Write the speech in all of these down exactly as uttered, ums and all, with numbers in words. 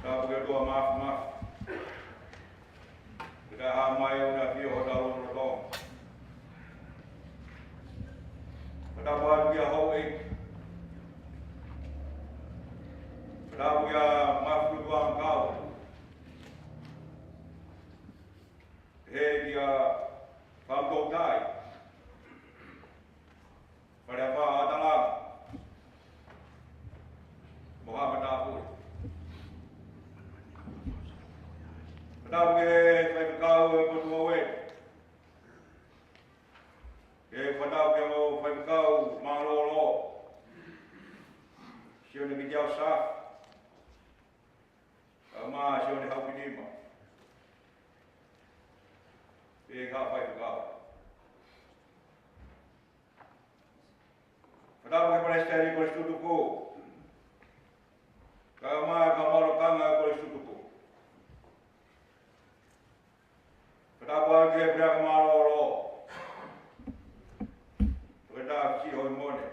Tapu ki he ʻOtua Māfimafi. Ke ta hā mai ʻo na fio hotau lotolotonga. Fakatapu atu kia Houʻeiki. Fakatapu kia Mafiutuʻa Makau. Pehē kia Fāmutoutai. Fale Afā ʻAtalanga mo Haʻa Matāpule. Fakatapu ki he faifekau ʻo e Potungāue. Ke fakatapu ki he faifekau mālōlō, Sione Kitiau Safi, kae ʻumaʻā Sione Haʻukinima. Pehē ki he faifekau. Fakatapu ki he Palesiteni Kolisi Tutuku, kae ʻumaʻā e kau mālōlō ʻo e Kolisi Tutuku. Fakatapu atu ki he Puleako Mālōlō, Toketā Fisiʻi Hoimone,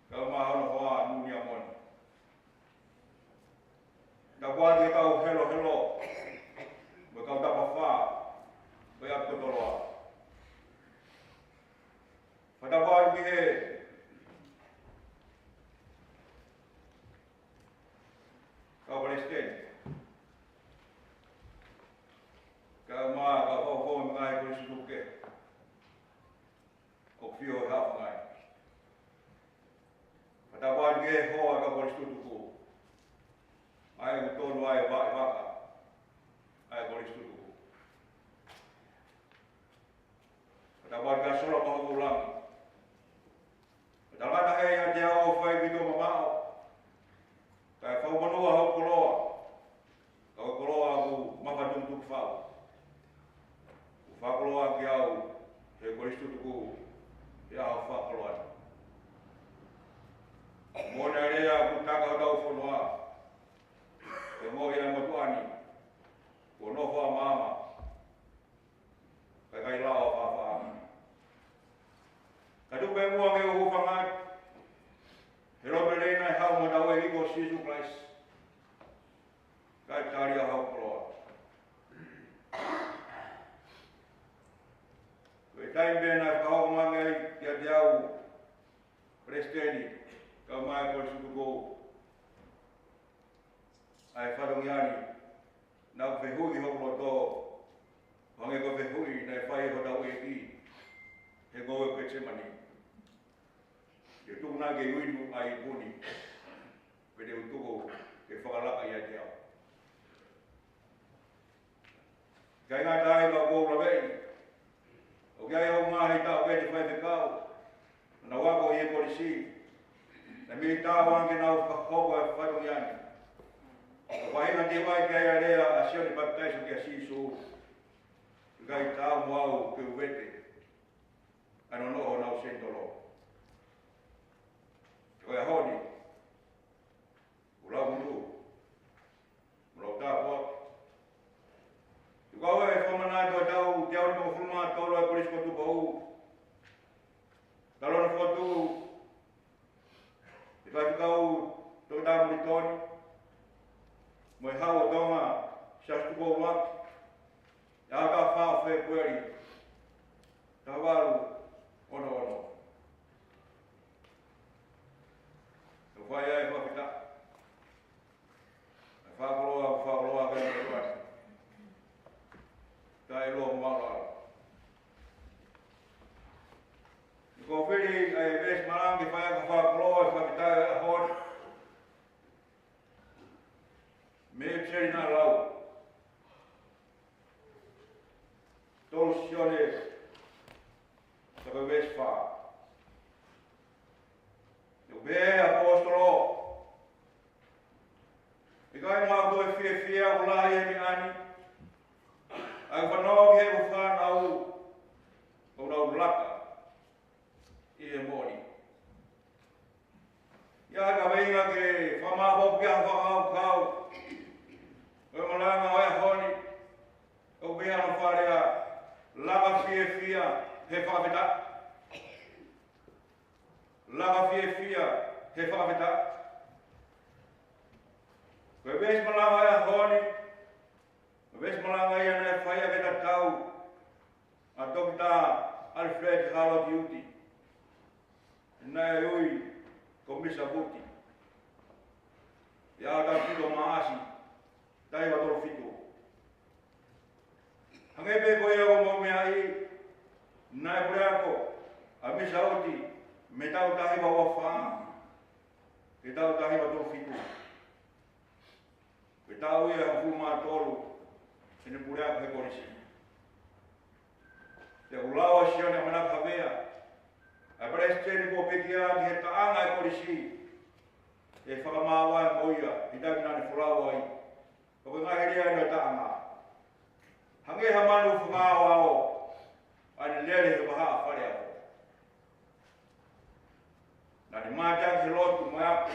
kae ʻumaʻā hono hoa Nunia Mone. Fakatapu atu ki he kau helohelo mo e kau tapafā ʻo e ʻApi Kotoloa. Fakatapu atu ki he kau palesiteni, kae ʻumaʻā e kau fakafofonga ʻo e ngaahi kolisi tutuku ʻoku fio he haʻa Fungai. Fakatapu atu ki he hoa ʻo e kau kolisi tutuku, ʻa ia ʻoku tonu ai e vaʻe vaka ʻa e kolisi tutuku. Fakatapu atu kia Solo Kahokulangi. Fakatapu atu ki he ʻEiki ʻo fai pito mamaʻo, kae fakamonū hoku koloa, ka ko e koloa ʻoku mafatukituki fau. ʻOku fakakoloa ʻaki au ʻe he kolisi tutuku ʻi he ʻaho fakakoloa ni. Moʻoni e lea ʻoku taka hotau fonua, ʻe moʻui ʻa e motuʻa ni, kuo nofo ʻa māmani, kae ʻikai lao ʻa fāfā. Ka tuku pē muʻa ke u hūfanga atu he lotu lelei naʻe haʻu maʻa hotau ʻEiki ko Sīsū Kalaisi, kae tali ʻa hoku koloa. Ko e taimi pē naʻe fakahoko mai ai kiate au, Palesiteni, kae ʻumaʻā e kolisi tutuku, ʻa e fatongia ni, naʻa ku fehuʻi hoku loto, hangē ko e fehuʻi naʻe fai ʻe hotau ʻEiki he ngoue ko Ketisemani. Ke tuku nai ke u inu ʻa e ipu ni, pe te u tuku ke fakalaka ʻiate au. ʻIkai ngata ai ka ʻoku ou laveʻi, ʻoku ʻi ai hoku ngaahi taʻokete faifekau, naʻa nau ako ʻi he kolisi, naʻe mei taau ange ke nau fakahoko e fatongia ni. Ka ko e faʻahinga te u ʻai ki ai ʻa e lea ʻa Sione Papitaiso kia Sīsū, ʻikai taau mo au ke u vete ʻa e nonoʻo honau senitolo. Ko e ʻaho ni, ʻoku lau munu, mo lau tāpuaki. Tuku ā e fakamanatu ʻo e taʻu teau nimangofulu mā tolu ʻa e Kolisi ko Tupou. Talu hono fokotuʻu ʻe he faifekau Toketā Molitoni mo e Hau ʻo Tonga, Siaosi Tupou ʻUluaki, ʻi he ʻaho taha fā ʻo Fēpueli, taha valu ono ono. Naʻa ku fai ai e fakafetaʻi, ʻa e fakakoloa, fakakoloa ki he motuʻa ni. Taʻeʻiloa mo mālōlō. Ko e fili ʻa e veesi malanga ke fai ai e fakakoloa, e fakafetaʻi ʻo e ʻaho ni, mei he ʻipiseli naʻe lau, tolu Sione, ka ko e veesi fā. Naʻe pehē ʻe he ʻaposetolo, ʻikai maʻu toe fiefia ʻoku lahi he meʻa ni, ʻa e fanongo ki heʻeku fānau ʻoku nau laka ʻi he moʻoni. ʻI ai ha kaveinga ke fakamāʻopoʻopo ki ai ha fakakaukau ʻo e malanga ʻo e ʻaho ni, ʻoku pehē hono fakalea, laka fiefia he fakafetaʻi. Laka fiefia he fakafetaʻi. Ko Ko e veesi malanga ʻo e ʻaho ni, ko e veesi malanga ia naʻe fai ʻaki e tatau ʻa Toketā ʻAlifeleti Hāloti ʻUti, naʻe ui ko Misa Vuti, ʻi he ʻaho taha fitu ʻo Maʻasi, taha hiva tolu fitu. Hangē pē ko ia ʻoku mou meaʻi, naʻe puleako ʻa Misa Vuti mei he taʻu taha hiva ua fā ki he taʻu taha hiva tolu fitu. Ko e taʻu ia ʻe hongofulu mā tolu ʻene puleako he kolisi. Pea ʻoku lau ʻa Sione ʻAmanaki Havea, ʻa e palesiteni kuo pekia ki he taʻanga ʻo e kolisi, ʻe fakamāvae mo ia ʻi he taimi naʻa ne folau ai, ʻo ko e ngaahi lea ʻo e taʻanga: Hangē ha manu fakaʻaoʻao ʻa ʻene lele he vahaʻa faleako. Naʻa ne mateaki he lotu mo e ako,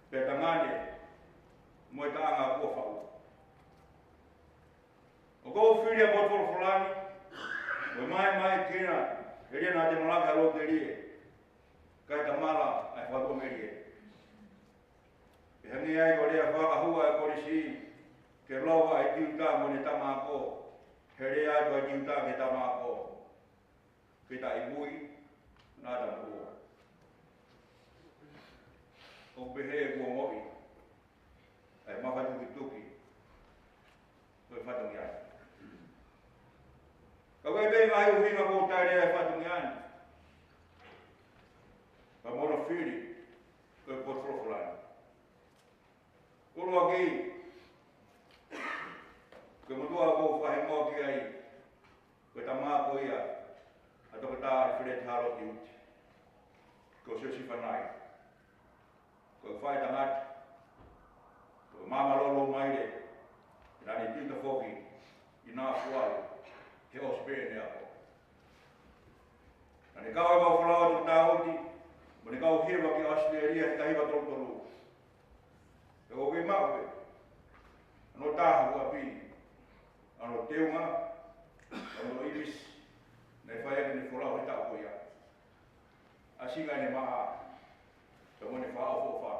pea tangane mo e taʻanga kuo faʻu. ʻOku ou fili ʻa e potu folofola ni, mo e maʻimaʻi kina, he lea naʻa te malaki ha lotu ʻe lie, kae tamala ʻa e fakatuʻamelie. Pea hangē ai ko e lea fakahua ʻa e kolisi, ke lava ʻa e tiuta mo ʻene tama ako, he lea atu ʻa e tiuta ki he tama ako: Ke taʻimui, naʻa ta moʻua. ʻOku pehē ʻe he kuo moʻi ʻa e mafatukituki ʻo e fatongia ni. Ka ko e pē ngaahi ʻuhinga ʻoku ou tali ai ʻa e fatongia ni, pea mo hono fili ʻo e potu folofola ni. ʻUluaki, ko e motuʻa ʻoku ou fakahingoa ki ai, ko e tama ako ia ʻa Toketā ʻAlifeleti Hāloti ʻUti, ko Siosifa Nai. Ko e faʻē tangata, ko e māmālōlō maile, naʻa ne tiuta foki ʻi Nafualu he ʻosi pē ʻene ako. Naʻa ne kau ʻi he kau folau ʻa Toketā ʻUti, mo ʻene kau hiva ki ʻAositelēlia he taha hiva tolu tolu. Pea ʻoku kei maʻu pē ʻa hono taha ʻoku ʻapi ʻa hono teunga, ʻa hono ʻīmisi naʻe fai ʻaki ʻene folau he taʻu ko ia. ʻAsinga ʻene maʻa, pea mo ʻene fakaʻofoʻofa,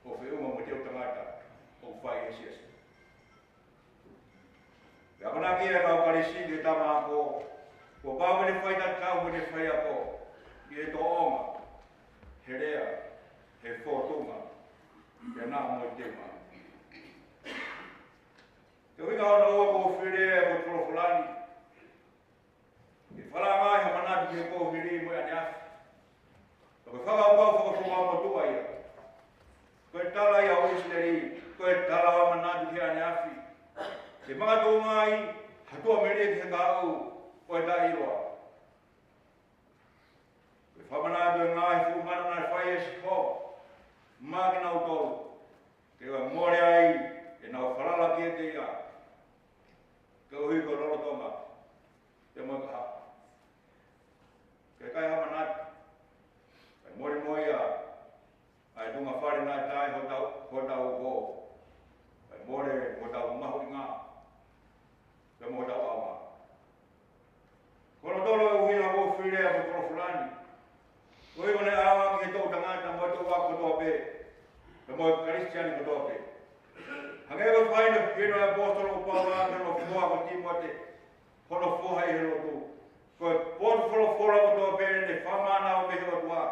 ʻo feʻunga mo e teu tangata ʻoku fai he siasi. Pea akonaki ʻa e kau kalisi ki he tama ako, kuo pau ke ne fai tatau mo ʻene faiako ʻi he tōʻonga, he lea, he fōtunga, pea mo e teunga. Ko e ʻuhinga hono ua ʻoku ou fili ai ʻa e potu folofola ni, ke fakalanga ai ha manatu ki he kuohili mo e ʻaneafi. Ko e fakakaukau fakafofonga motuʻa ia. Ko e tala ia ʻo ʻIsileli, ko e tala ʻo e manatu ki he ʻaneafi. Ke makatuʻunga ai ha tuʻamelie ki he kahaʻu ʻo e taʻeʻiloa. Ko e fakamanatu ʻo e ngaahi fuʻu mana naʻe fai ʻe Sihova maʻa kinautolu, ke ʻoua ʻe mole ai ʻenau falala kiate ia, koeʻuhi ko e lolotonga pea mo e kahaʻu. Ke ʻikai ha manatu, kae mole mo ia ʻa e tuʻunga fale naʻe taʻe hotau, hotau hō, kae mole hotau mahuʻinga, pea mo hotau ʻaonga. Ko hono tolu ʻa e ʻuhinga ʻoku ou fili ai ʻa e potu folofola ni, koeʻuhi ko ʻene ʻaonga ki he toʻu tangata mo e toʻu ako kotoa pē, pea mo e Kalisitiane kotoa pē. Hangē ko e faʻahinga hino ʻa e ʻaposetolo ko Paula ki hono foha ko Tīmote, hono foha ʻi he lotu: Ko e potu folofola kotoa pē naʻe fakamānava mei he ʻOtua,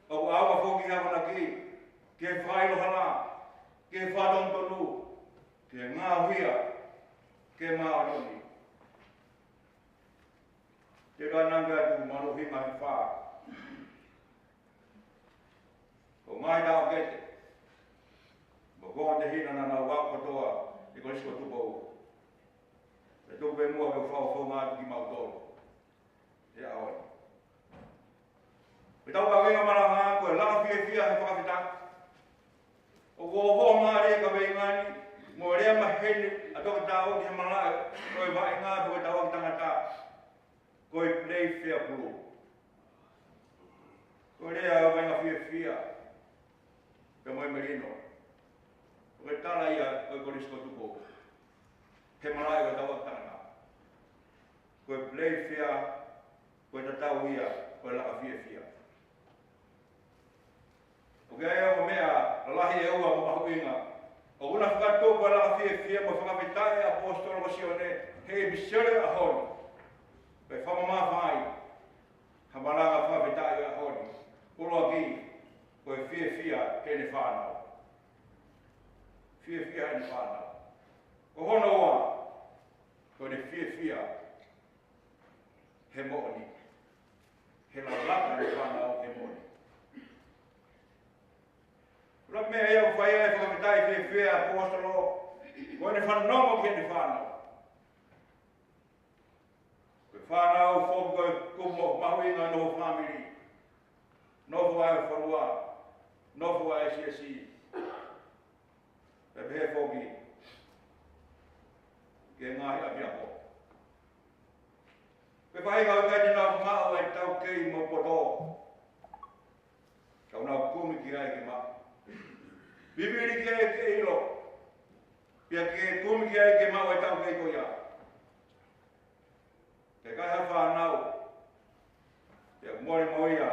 ʻoku ʻaonga foki ki he akonaki, ki he fakaʻilo hala, ki he fakatonutonu, ki he ngaohi ia ke māʻoniʻoni. Te u tokangaʻi atu mo hono ʻuhinga ʻe fā. Ko e ngaahi taʻokete mo e konga tehina naʻa nau ako kotoa ʻi he Kolisi ko Tupou, ʻe tuku pē muʻa ke u fakafofonga atu kimautolu he ʻaho ni. Ko ʻetau kaveinga malanga ko e Laka Fiefia he Fakafetaʻi. ʻOku ʻohovale ʻa e kaveinga ni mo e lea maheni ʻa Toketā ʻUti he malaʻe ʻo e vaʻinga pea mo e tauʻaki tangata, ko e Playfair Blue. Ko e lea ʻo e vaʻinga fiefia pea mo e melino. Ko e tala ia ʻo e Kolisi ko Tupou he malaʻe ʻo e tauʻaki tangata. Ko e Playfair, ko e tatau ia ʻo e Laka Fiefia. ʻOku ʻi ai ʻa e ongo meʻa lahi ʻe ua mo mahuʻinga. ʻOku na fakatupu ʻa e laka fiefia mo fakafetaʻi ʻa e ʻaposetolo ko Sione he ʻipiseli ʻo e ʻaho ni. Pea fakamamafa ai ha malanga fakafetaʻi ʻo e ʻaho ni. ʻUluaki, ko e fiefia heʻene fānau. Fiefia heʻene fānau. Ko hono ua, ko ʻene fiefia he moʻoni. He lalaka ʻene fānau he moʻoni. Ko e meʻa ia ʻoku fai ai e fakafetaʻi fiefia ʻa e ʻaposetolo, ko ʻene fanongo ki heʻene fānau. Ko e fānau foki ko e kupu mahuʻinga ʻo e fāmili. Nofo ʻa e fonua, nofo ʻa e siasi. Pea pehē foki ki he ngaahi ʻapiako. Ko e faʻahinga ʻoku ʻikai te nau maʻu ʻa e taukei mo e poto, ka ʻoku nau kumi ki ai ke maʻu. Vivili ki ai ke ʻilo, pea ke kumi ki ai ke maʻu ʻa e taukei ko ia. Ka ʻikai ha fānau, pea mole mo ia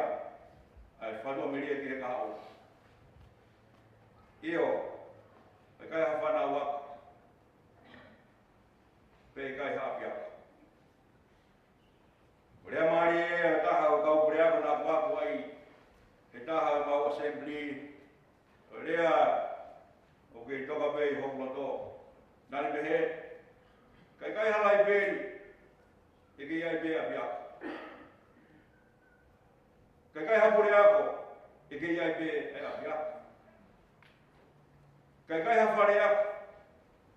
ʻa e fatuʻamelie ki he kahaʻu. ʻIo, ka ʻikai ha fānau ako, pea ʻikai ha ʻapiako. Ko e lea mālie ʻa e taha ʻo e kau puleako naʻa ku ako ai he taha ʻo e mau assembly, ʻo lea ʻoku kei toka pē ʻi hoku loto. Naʻa ne pehē, ka ʻikai ha laipeli, ʻe kei ʻi ai pē ʻapiako. Ka ʻikai ha puleako, ʻe kei ʻi ai pē ʻapiako. Ka ʻikai ha faleako,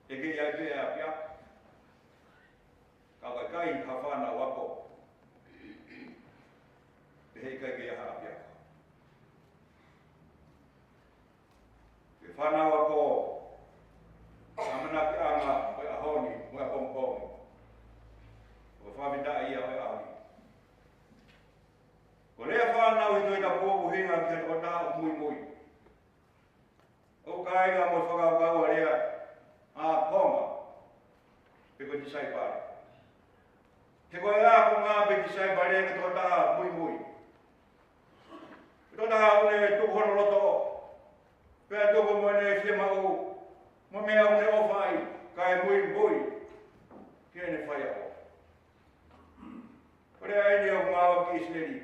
ʻe kei ʻi ai pē ʻapiako. Ka ʻikai ha fānau ako, pehē ʻikai ke ʻi ai ha ʻapiako. Ko e fānau ako, ʻamanakiʻanga ʻo e ʻaho ni, mo e ʻapongipongi. Ko e fakafetaʻi ia ʻo e ʻaho ni. Ko e lea fānau ʻi he Tohi Tapu ʻoku ʻuhinga ki ha tokotaha ʻoku muimui. ʻOku kāinga mo fakakaukau ʻa e lea ʻaponga, pe ko e tisaipale. He ko e ākonga pe tisaipale ko e tokotaha muimui. Ko e tokotaha ʻoku ne tuku hono loto, pea tuku mo ʻene fiemaʻu, mo e meʻa ʻoku ne ʻofa ai, kae muimui ki heʻene faiako. Ko e lea eni ʻoku ngāueʻaki ʻi ʻIsileli.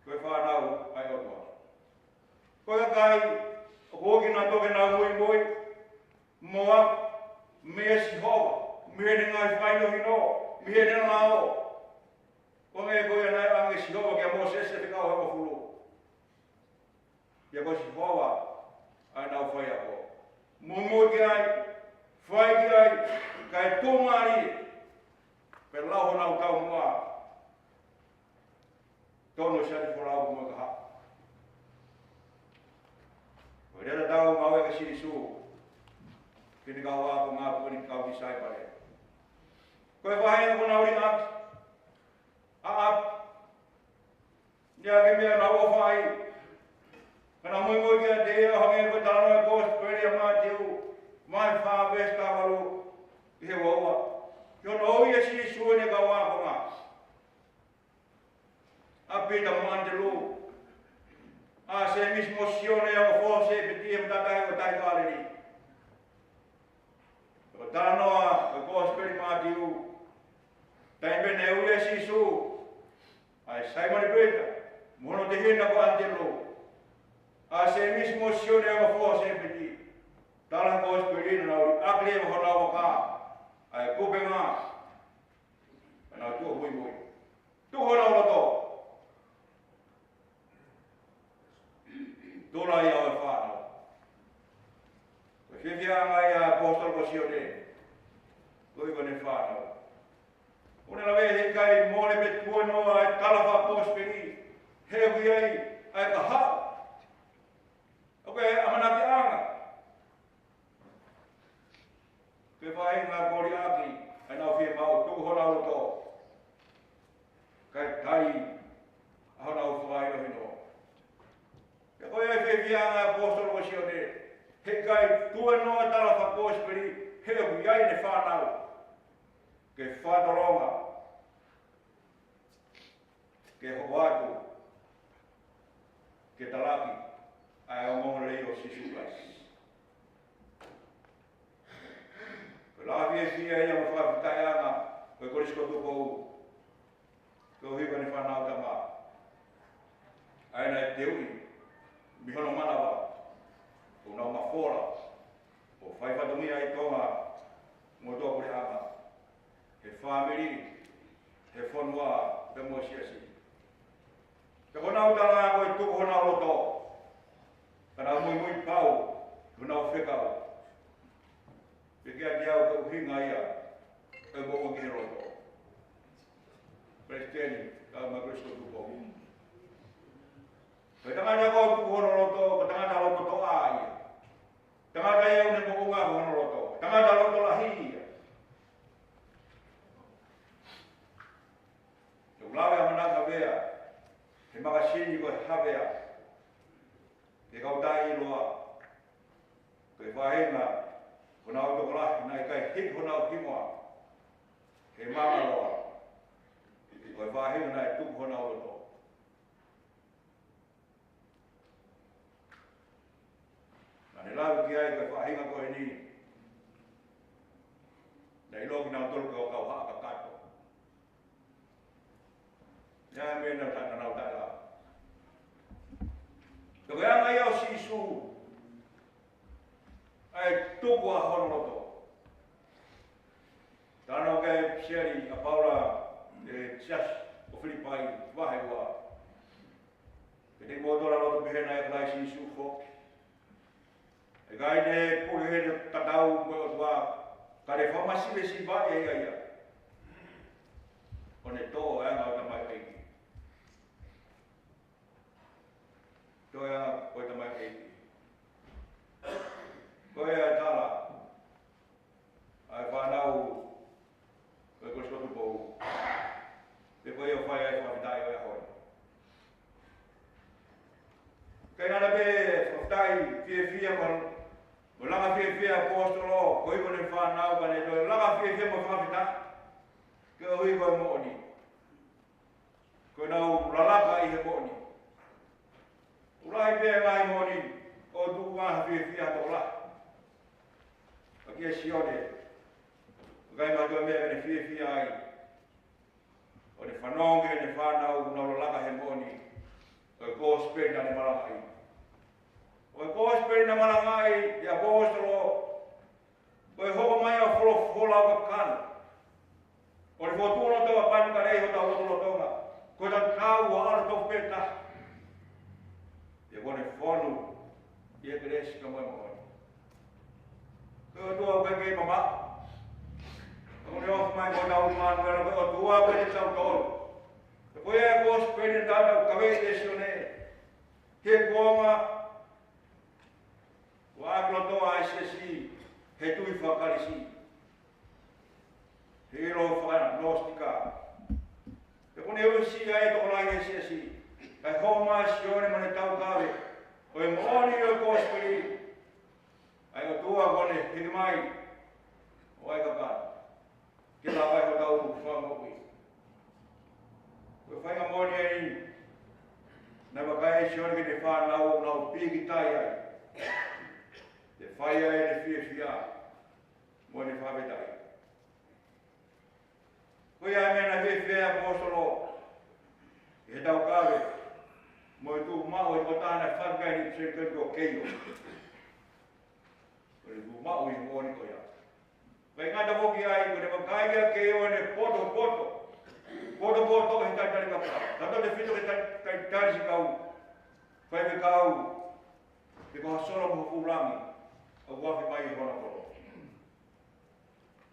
Ko e fānau ʻa e ʻOtua. Ko e kakai ʻoku ʻikai ke nau toki nau muimui mo ako meia Sihova, mei heʻene ngaahi fakahinohino, mei heʻene lao. Ko e meʻa ko ia naʻe ʻoange ʻe Sihova kia Mōsese he Fekau hongofulu. Pea ko Sihova ʻa ʻenau faiako. Muimui ki ai, fai ki ai, kae tuʻumālie, pea lau honau taumuʻa. Tonu ʻi he folau mo e kahaʻu. Ko e lea tatau ngāueʻaki ʻe Sīsū ki heʻene kau ākonga, ko ʻene kau tisaipale. Ko e faʻahinga ko ʻenau liʻaki ʻa ʻapi, ʻa e meʻa naʻa nau ʻofa ai. Ka nau muimui kiate ia, ʻo hangē ko e talanoa ʻi he Kosipeli ʻa Mātiu, vahe fā veesi taha valu ki he ua ua. Ki hono ui ʻe Sīsū ʻene kau ākonga, ʻa Pita mo ʻAnitelū, ʻa Sēmisi mo Sione ʻa e ongo foha ʻo Sēpeti, he matātahi ʻo e Tahi Kāleli. Ko e talanoa ʻo e Kosipeli ʻa Mātiu, taimi pē naʻe ui ai ʻe Sīsū ʻa Saimone Pita mo hono tehina ko ʻAnitelū, ʻa Sēmisi mo Sione ʻa e ongo foha ʻo Sēpeti. Tala ʻe he Kosipeli naʻa nau liʻaki leva honau vaka, ʻa e kupenga, naʻa nau tuʻu ʻo muimui. Tuʻu honau loto. Tula ia ʻo e fānau. Ko e fiefiaʻanga ia ʻa e ʻaposetolo ko Sione, koeʻuhi ko ʻene fānau. ʻOku ne lave he ʻikai mole pe tuēnoa e tala fakakosipeli, he ʻoku ʻi ai ʻa e kahaʻu. ʻOku ʻi ai e ʻamanakiʻanga. Ko e faʻahinga ko e liʻaki ʻa ʻenau fiemaʻu, tuku honau loto, kae tali ʻa honau fakahinohino. Pea ko e fiefiaʻanga ʻa e ʻaposetolo ko Sione, he ʻikai tuēnoa e tala fakakosipeli, he ʻoku ʻi ai ʻene fānau ke fakatolonga, ke hoko atu, ke talaki, ʻa e ongoongolelei ʻo Sīsū Kalaisi. Ko e laka fiefia ia mo e fakafetaʻiʻanga ʻo e Kolisi ko Tupou, koeʻuhi ko ʻene fānau tama, ʻa ia naʻe teuʻi mei hono manava, ʻo nau mafola ʻo fai fatongia ʻi Tonga mo e tuʻapuleʻanga, he fāmili, he fonua, pea mo e siasi. Pea ko honau tala ko e tuku honau loto, ka nau muimui pau honau fekau. Pea kiate au ko e ʻuhinga ia ʻo e moʻui ki he loto. Palesiteni, kau mai Kolisi ko Tupou. Ko e tangata ko ē ʻoku tuku hono loto, ko e tangata loto toʻa ia. Tangata ia ʻoku ne moʻunga hono loto. Tangata loto lahi ia. ʻOku lave ʻa Manaka Vea he makasini ko e Havea, ke kau taʻeʻiloa, ko e faʻahinga honau tokolahi naʻe ʻikai hiki honau hingoa he Mangaloa, ko e faʻahinga naʻe tuku honau loto. Naʻa ne lave ki ai ko e faʻahinga ko eni, naʻe ʻilo kinautolu ko e kau haʻa kakato. Ia me na ta na ta la. Ko e anga ia ʻo Sīsū, ʻa e tuku ʻa hono loto. Tala ʻe he ʻipiseli ʻa Paula ki he siasi ʻo Filipai, vahe ua. Ke te mo tola loto pehē na ʻia Kalaisi Sīsū foki. ʻIkai te pule he tatau mo e ʻOtua, ka te fakamasivesivaʻi ʻe ia ia. ʻO ne toʻo e anga ʻo e tamaioʻeiki. Toʻo e anga ʻo e tamaioʻeiki. Ko ia ʻa e tala ʻa e fānau ʻo e Kolisi ko Tupou. Pea ko ia ʻoku fai ai e fakafetaʻi ʻo e ʻaho ni. Kae ʻi ai pē fakafetaʻi fiefia mo, mo e laka fiefia ʻa e ʻaposetolo, koeʻuhi ko ʻene fānau, ka ne toe laka fiefia mo fakafetaʻi koeʻuhi ko e moʻoni. Ko ʻenau lalaka ʻi he moʻoni. ʻOku lahi pē ʻa e ngaahi moʻoni ʻoku tuku ai ha fiefia tokolahi. Ka kia Sione, ʻoku ʻikai ha toe meʻa ke ne fiefia ai, ʻo ne fanongo ki heʻene fānau ʻoku nau lalaka he moʻoni ʻo e kosipeli naʻa ne malangaʻi. ʻO e kosipeli naʻe malangaʻi ʻe he ʻaposetolo, ko e hoko mai ʻa e folofola ʻo kakano. ʻO ne fokotuʻu ʻa hotau pani kae ʻi hotau lotolotonga, ko e tatau ʻa e ʻAlo tofu pē taha. Pea kuo ne fonu ʻi he kelesi pea mo e moʻoni. Ko e ʻOtua ʻoku ʻikai ke mamaʻo. Ka kuo ne ʻofa mai ko hotau ʻImanuela, ko e ʻOtua ko ē ʻiate kitautolu. Pea ko ia ʻa e kosipeli naʻe tatau ka vei ʻe Sione. He kuonga ʻoku ʻākilotoa ʻa e siasi he tui faka-Kalisi, he ʻilo faka-Nositika. Pea kuo ne uesia ʻa e tokolahi ʻo e siasi, kae hoko mai ʻa Sione mo ʻene taukave ʻo e moʻoni ʻo e kosipeli, ʻa e ʻOtua kuo ne hiki mai ʻo ʻai kakano ke lava ai hotau fakamoʻui. Ko e faʻahinga moʻoni eni naʻe vakai ai ʻe Sione ki heʻene fānau ʻoku nau pīkitai ai, ke fai ai ʻene fiefia mo ʻene fakafetaʻi. Ko ia ʻa e meʻa naʻe fiefia ai ʻa e ʻaposetolo ʻi he taukave mo e tuʻumaʻu ʻo e tokotaha naʻe fakaʻikaiʻi ʻi he ʻipiseli ko Keio. Ko e tuʻumaʻu ʻi he moʻoni ko ia. Kae ʻikai ngata foki ai, ko ʻene vakai ʻa Keio ʻene potopoto. Potopoto he talitali kakai. Tautautefito ki he tali-, tali-, talitali sikau, faifekau, pe ko ha solo mo ha fuʻu langi ʻoku afe mai ʻi hono kolo.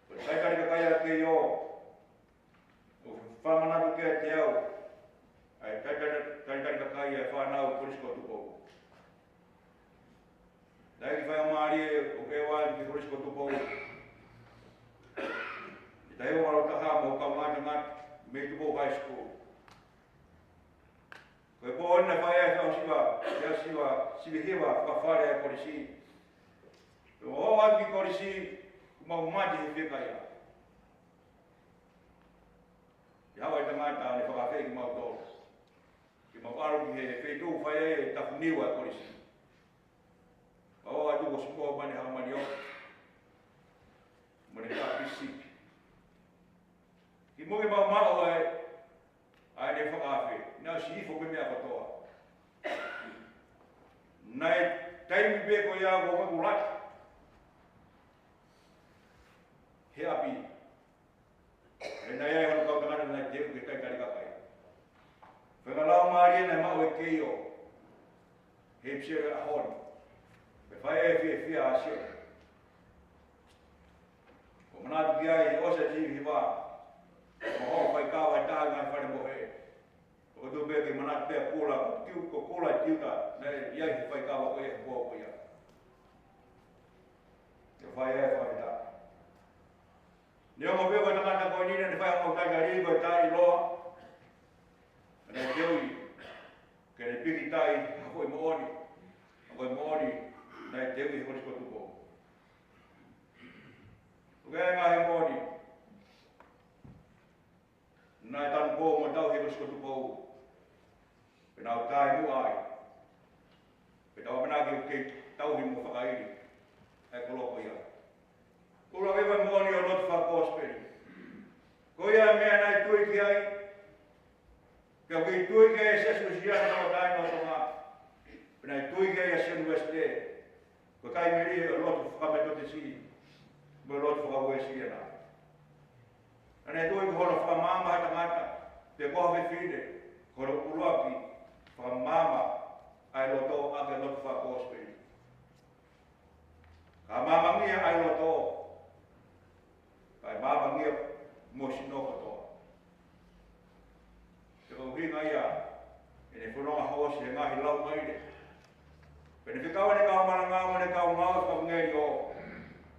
Ko e talitali kakai ʻa Keio, ʻoku fakamanatu kiate au ʻa e talitali, talitali kakai ʻa e fānau Kolisi ko Tupou. Naʻe ʻi ai e faingamālie ʻo ʻeua ki Kolisi ko Tupou ʻi he taʻu ua noa taha mo e kau ngaahi tangata mei Tupou High School. Ko e pō naʻe fai ai e feʻauhiva, feʻauhiva, sivihiva fakafale ʻa e kolisi. Pea u ō atu ki Kolisi, kuo mau mate he fiekaia. Pea haʻu e tangata ne fakaafeʻi kimautolu ke mau ʻalu ki he feituʻu fai ai e tafu niu ʻa e kolisi. Ka ʻoua ʻe tuku ʻo sipoa mai ʻene haʻa manioke mo ʻene kapi sipi. Kimuʻa ke mau maʻu ai ʻa ʻene fakaafe, naʻe ʻosi ifo pē meʻa kotoa. Naʻe taimi pē ko ia ko e kulata he ʻapi. He naʻe ʻi ai hono kau tangata naʻe teu ke talitali kakai. Fenga lau mālie naʻe maʻu ʻe Keio he episode ʻaho ni. Pea fai e fiefia ʻa Sione. Ko e manatu ki ai, ʻosi e sivi hiva, mo hoʻo faikava ʻi he taha e ngaahi fale mohe. ʻOku tuʻu pē ke manatu pē ʻa Kula, ko Tiu-, ko Kula Tiuta, naʻe ʻi ai he faikava ko ia he pō ko ia. Ke fai e fakafetaʻi. Neongo pē ko e tangata ko eni naʻe fai hono talitali ko e taʻeʻiloa, naʻe teuʻi ke ne pīkitai ha foʻi moʻoni, ha foʻi moʻoni naʻe teuʻi he Kolisi ko Tupou. ʻOku ʻi ai e ngaahi moʻoni naʻe tanupou mo tauhi he Kolisi ko Tupou, pea nau taʻemuʻa ai, pea tau ʻamanaki ʻoku kei tauhi mo fakaili ʻa e kolo ko ia. ʻUluaki ko e moʻoni ʻo e lotu fakakosipeli. Ko ia e meʻa naʻe tui ki ai, pea ʻoku kei tui ki ai e Siasi Uēsiliana Tauʻatāina ʻo Tonga, pea naʻe tui ki ai ʻa Sione Uēsite. Ko e kai melie ʻo e lotu fakametotisi mo e lotu fakauēsiliana. Naʻe tui ko hono fakamaama ha tangata pe ko ha fefine, ko hono ʻuluaki fakamaama ʻa e loto ʻaki e lotu fakakosipeli. Ka maamangia ʻa e loto, kae māmangia mo e sino kotoa. Ko e ʻuhinga ia ʻene fononga hoosi he ngaahi laumālie. Pea ne fekau ʻene kau malanga mo ʻene kau ngāue fakangeliō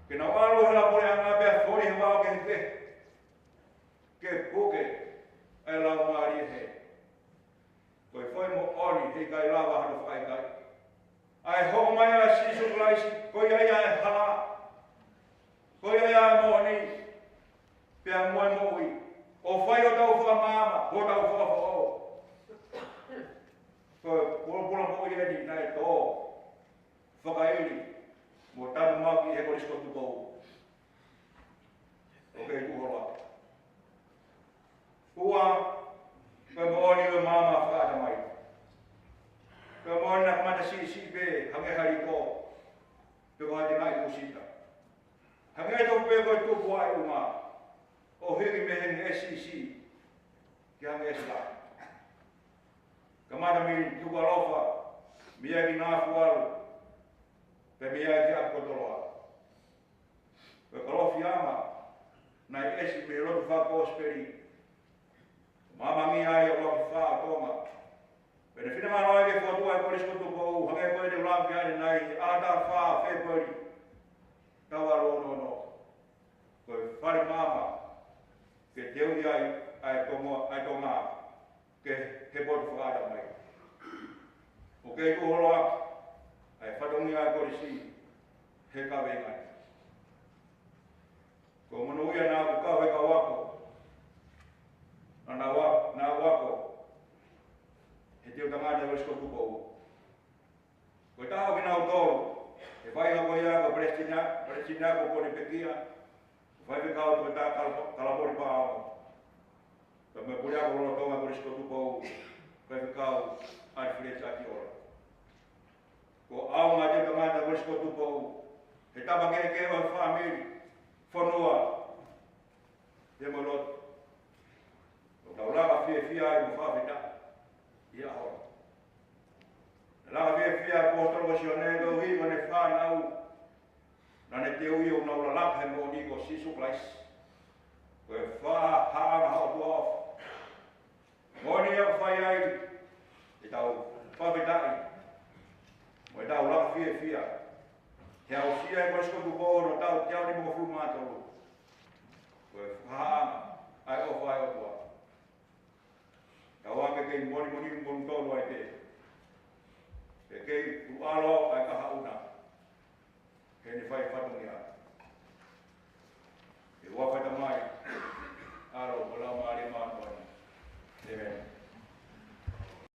ke nau ʻalu he lapoleʻanga pea foli he vao kehekehe ke puke ʻa e laumālie hē. Ko e foʻi moʻoni heʻikai lava hano fakaʻikaiʻi. ʻA e hoko mai ʻa Sīsū Kalaisi, ko ia ia e hala, ko ia ia e moʻoni, pea mo e moʻui. ʻO fai hotau fakamaama, hotau fakafoʻou. Ko e pulopula moʻui eni naʻe tō, fakaili, mo tanumaki he Kolisi ko Tupou. ʻOku kei tuʻu holo atu. Ua, ko e moʻoni ʻo e maama fakaʻatamai. Ko e moʻoni naʻe kamata siʻisiʻi pē, hangē ha liko, pe ko ha tengaʻi musita. Hangē tofu pē ko e tupu ʻa e ʻuma, ʻo hiki mei he ngeʻesi siʻi ki he ngeʻesi lahi. Kamata mei Nukuʻalofa, mei ai ki Nafualu, pea mei ai ki ʻApikotoloa. Ko e Kalofiama naʻe ʻesi mei he lotu fakakosipeli. Māmangia ai ʻa e ʻUluaki Fā ʻo Tonga. Pea ne finangalo ai ke fokotuʻu ʻa e Kolisi ko Tupou, hangē ko ʻene ʻuluaki ʻanenai, ʻaho taha fā Fēpueli, taha valu ono ono. Ko e fale maama ke teuʻi ai ʻa e Tonga, ʻa e Tonga ke, ke potu fakaʻatamai. ʻOku kei tuʻu holo atu ʻa e fatongia ʻa e Kolisi he kaveinga ni. Ko e monūʻia naʻa ku kau he kau ako, naʻa, naʻa ku a-, naʻa ku ako he teu tangata ʻo e Kolisi ko Tupou. Ko e taha ʻo kinautolu, he faʻahinga ko ia ko e palesiteni, palesiteni ko Kone Pekia, faifekau ko e tā Kala-, Kalapoli Paʻao. Pea mo e puleako lolotonga Kolisi ko Tupou, faifekau ʻAlifeleti ʻAkiola. Ko au mo e teu tangata Kolisi ko Tupou, he tapa kehekehe ʻo e fāmili, fonua, pea mo e lotu. ʻOku tau laka fiefia ai mo fakafetaʻi ʻi he ʻaho ni. Laka fiefia ʻa e ʻAposetolo ko Sione koeʻuhi ko ʻene fānau naʻa ne teuʻi ʻo nau lalaka he moʻoni ko Sīsū Kalaisi. Ko e fakahā ʻa e ʻOtua ʻofa. Moʻoni ia ʻoku fai ai ʻetau fakafetaʻi mo ʻetau laka fiefia. He aʻusia ʻe he Kolisi ko Tupou hono taʻu teau nimangofulu mā tolu. Ko e fakahā ʻa e ʻofa ʻa e ʻOtua. Tau anga ke kei molimoli monū tolu ai pē. Ke kei ʻuʻalo ʻa e kahaʻu na. Ke ne fai fatongia.